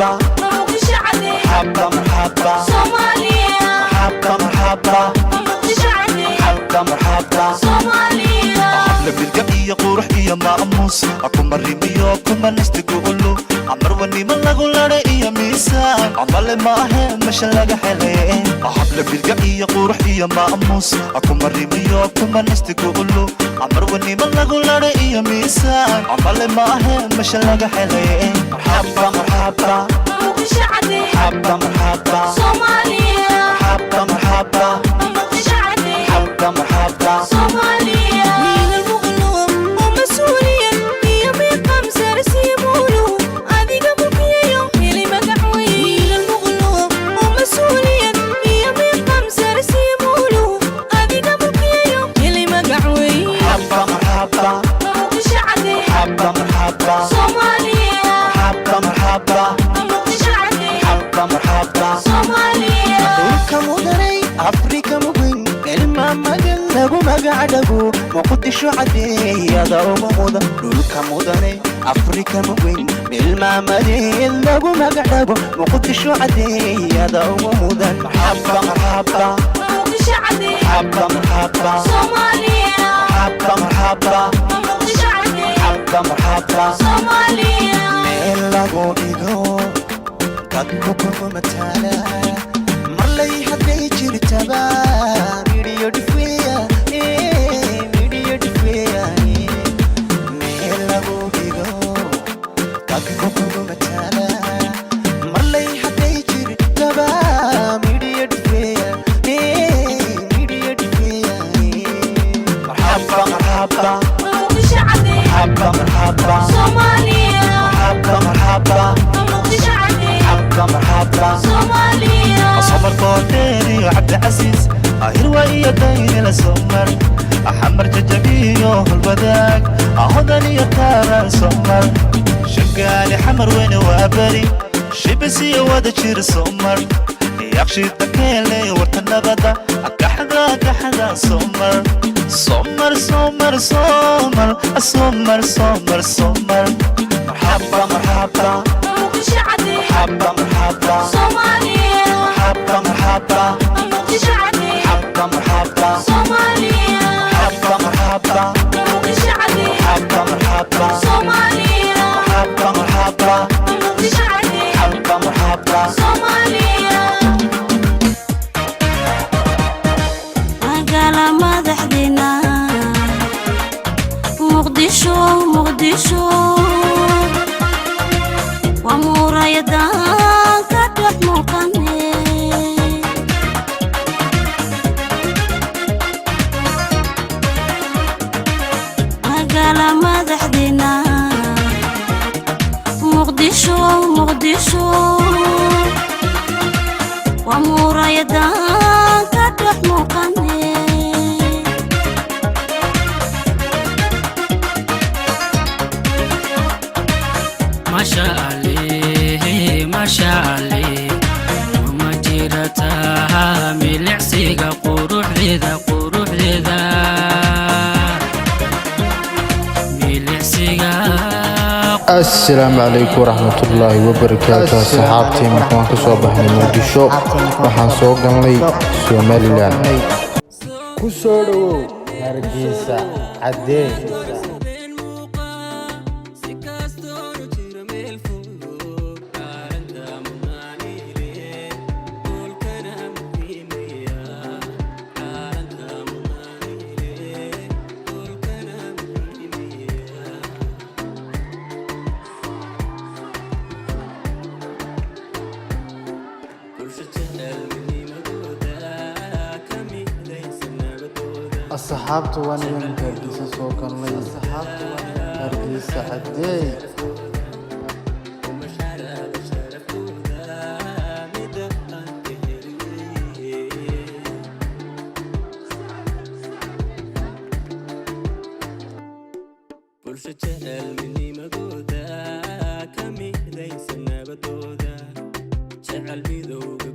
Marxaba, marxaba, marxaba, marxaba, marxaba, marxaba, marxaba. Habla milga iyo qurux iyo maamuus, kumarimiyo kumanastigulu amarwanimo lagu ladhay iyo miisaan amale maahe mesha laga hele. Habla milga iyo qurux iyo maamuus, kumarimiyo kumanastigulu amarwanimo lagu ladhay iyo miisaan amale maahe mesha laga hele. Marxaba, marxaba, marxaba, marxaba, marxaba, marxaba, marxaba, marxaba. Wiilal muqlo oo mas-uuliya iyo miiqam sarsiimuulu adiga mulkiyayo heli magac weyn. Wiilal muqlo oo mas-uuliyad iyo miiqam sarsiimuulu adiga mulkiyayo heli magac weyn. Marxaba, marxaba, marxaba, marxaba, marxaba, marxaba, marxaba, marxaba. Dhulka mudanay Afrika mugin ilma magan lagu magacdhago, Muqdisho cadeeyada ugu mudan. Dhulka mudanay Afrika mugin ilmaamadeed lagu magacdhago, Muqdisho cadeeyada ugu mudan. Marxaba, marxaba, marxaba, marxaba, marxaba, marxaba, marxaba, marxaba. Meel lagu dhigo dadku kugu mataala marlay hadday jirtaba midhiyo dhifeya, midhiyo dhifeya. Meel lagu dhigo dadku kugu mataala marlay hadday jirtaba midhiyo dhifeya, midhiyo dhifeya. Marxaba, marxaba, marxaba, marxaba, marxaba, marxaba, marxaba, marxaba. Somarkoodheer iyo Cabdicasiis, Ahirwa iyo Daynila, Somar Xamar Jajabiyo Holwadaag, Hodan iyo Kaaraan, Somar Shangaali, Xamar Weyne, waa beri Shibis iyo wada jir, Somar Yaqshida Keele, warta nabada, kaxda kaxda, Somar Somar Somar Somar Somar Somar Somar. Marxaba, marxaba, marxaba, marxaba, marxaba, marxaba, marxaba, marxaba, marxaba, marxaba, marxaba, marxaba, marxaba, marxaba, marxaba, marxaba. Magaala madaxdeena Muqdisho, Muqdisho waa muurayadan ka dhex muuqane. Magaala madaxdeena Muqdisho, Muqdisho waa muurayadan ka dhex muuqane. Masha Allah, masha Allah, uma jirtaa milicsiga quruxdeeda, quruxdeeda milicsiga. Asalaamu calaykum waraxmatullaahi wabarakaatu. Asxaabtii, marka waan ka soo baxnay Muqdisho, waxaan soo galnay Somaliland. Ku soo dhowow Hargeysa Caddee. Asxaabta, waan iminka Hargeysa soo galnay, Hargeysa Caddee. Jecel midowga.